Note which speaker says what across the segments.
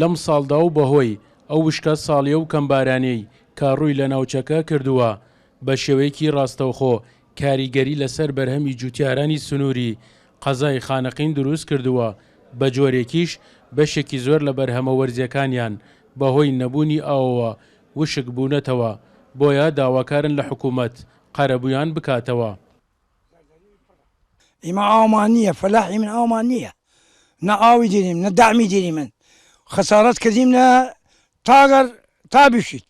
Speaker 1: لەمساڵدا و بەهۆی ئەو وشکە ساڵیە و کەمبارانیەی کە ڕووی لە ناوچەکە کردووە، بە شێوەیەکی ڕاستەوخۆ کاریگەری لەسەر بەرهەمی جوتیارانی سنووری قەزای خانەقین دروست کردووە، بە جۆرێکیش بەشێکی زۆر لە بەرهەمە وەرزیەکانیان بەهۆی نەبوونی ئاوەوە وشک بوونەتەوە، بۆیە داواکارن لە حکومەت قەرەبوویان بکاتەوە.
Speaker 2: ئیمە ئاومان نییە فەلاحی من ئاومان نییە نە ئاوی دیریم نە دەعمی دیریمن خەسارەت کردیمنە تاگەر تا بشیت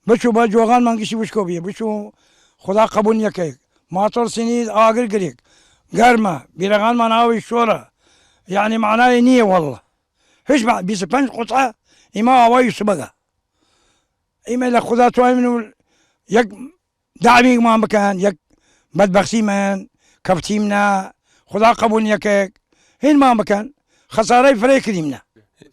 Speaker 2: بچوو بە جۆغانمان گشتی وشکۆ بیە بچوو خدا قبول نیەکەیک ماتۆر سینید ئاگر گریک گەرمە بیرەغانمان ئاوی شۆرە یعنی معنای نییە والله هیچ 25 قطعە ئیمە ئاوای سبەگە ئیمە لە خدا توایمن و یەک دەعمیگمان بکەن یەک بەدبەختیمن کەفتیمنە خودا قەبوول نیەکەێگ هینمان بکەن خەسارەی فرەی کردیمنە.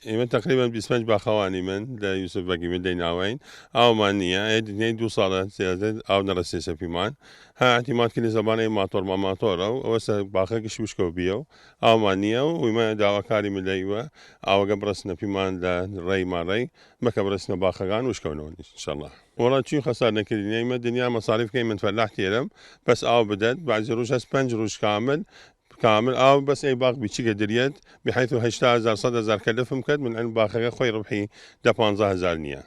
Speaker 3: ئیمە تەقریبەن 25 باخەوانیمن لە یوسف بەگیمن لەی ناوەین ئاومان نییە ئێ دنیای دوو ساڵە زیاتر ئاو نەڕەسیەسە پیمان ها اعتماد کردن زەبان ئەی ماتۆرمان ماتۆرە و ئەوەسە باخە گشت وشکەو بیە و ئاومان نییە و ئیمە داواکاریمن لە ئیوە ئاوەگە بڕەسنە پیمان لە ڕێی ماڕەی مەکە بڕەسنە باخەگان وشکەو نەون انشاللە. وەڵا چوین خەسار نەکردین ئیمە دنیا مەساریف کەیمن فەلاح تێرم بەس ئاو بدەد بەعزی ڕووژ هەس پەنج ڕووژ کامل کامل ئاو بەس ئەی باخ بیچگە دریەد بحیث هەشتا هەزار سەد هەزار کەلفم کەد من علم باخەگە خوەی ڕبحی دە پانزە هەزار نیە.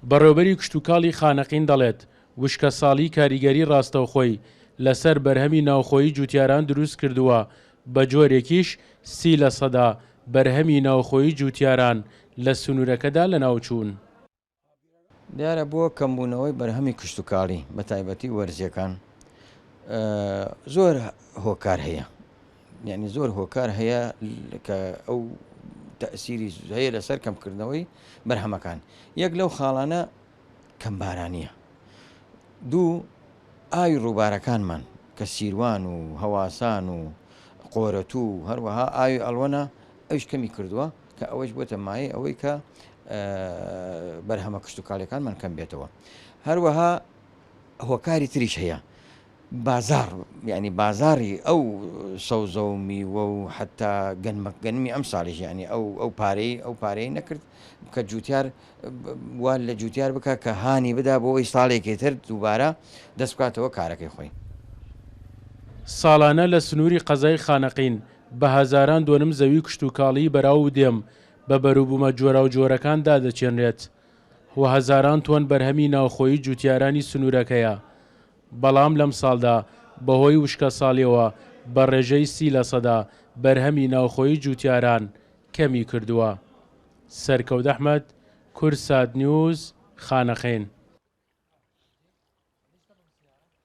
Speaker 1: بەڕێوەبەری کشتوکاڵی خانەقین دەڵێت، وشکەساڵی کاریگەری ڕاستەوخۆی لەسەر بەرهەمی ناوخۆیی جوتیاران دروستکردووە، بەجۆرێکیش 30 لەسەدا بەرهەمی ناوخۆیی جوتیاران لە سنوورەکەدا لەناوچوون.
Speaker 4: دیارە بۆ کەمبوونەوەی بەرهەمی کشتوکاڵی بە تایبەتی وەرزیەکان زۆر هۆکار هەیە یعنی زۆر هۆکار هەیە کە ئەو تەسیری هەیە لەسەر کەمکردنەوەی بەرهەمەکان یەک لەو خاڵانە کەمبارانیە دوو ئاوی ڕووبارەکانمان کە سیروان و هەواسان و قۆرەتوو و هەروەها ئاوی ئەڵوەنە ئەویش کەمی کردووە کە ئەوەش بۆتە مایەی ئەوەی کە بەرهەمە کشتتوکاڵیەکانمان کەم بێتەوە هەروەها هۆکاری تریش هەیە بازاڕ یانی بازاڕی ئەو سەوزە و میوە و حەتا گەنمە گەنمی ئەم ساڵیش یانی ئەو ئەو پارەی ئەو پارەی نەکرد کە جوتیار وا لە جوتیار بکە کە هانی بدا بۆ ئەوی ساڵێکی تر دووبارە دەست بکاتەوە کارەکەی خۆی.
Speaker 1: ساڵانە لە سنووری قەزای خانەقین بە هەزاران دۆنم زەوی کشتوکاڵیی بەراو و دێم بە بەروبوومە جۆراوجۆرەکان دادەچێنرێت و هەزاران تۆن بەرهەمی ناوخۆیی جوتیارانی سنوورەکەیە بەڵام لەمساڵدا بەهۆی وشکەساڵیەوە بە ڕێژەی 30 لەسەدا بەرهەمی ناوخۆیی جوتیاران کەمی کردووە. سەرکەوت ئەحمەد، کوردسات نیوز، خانەقین.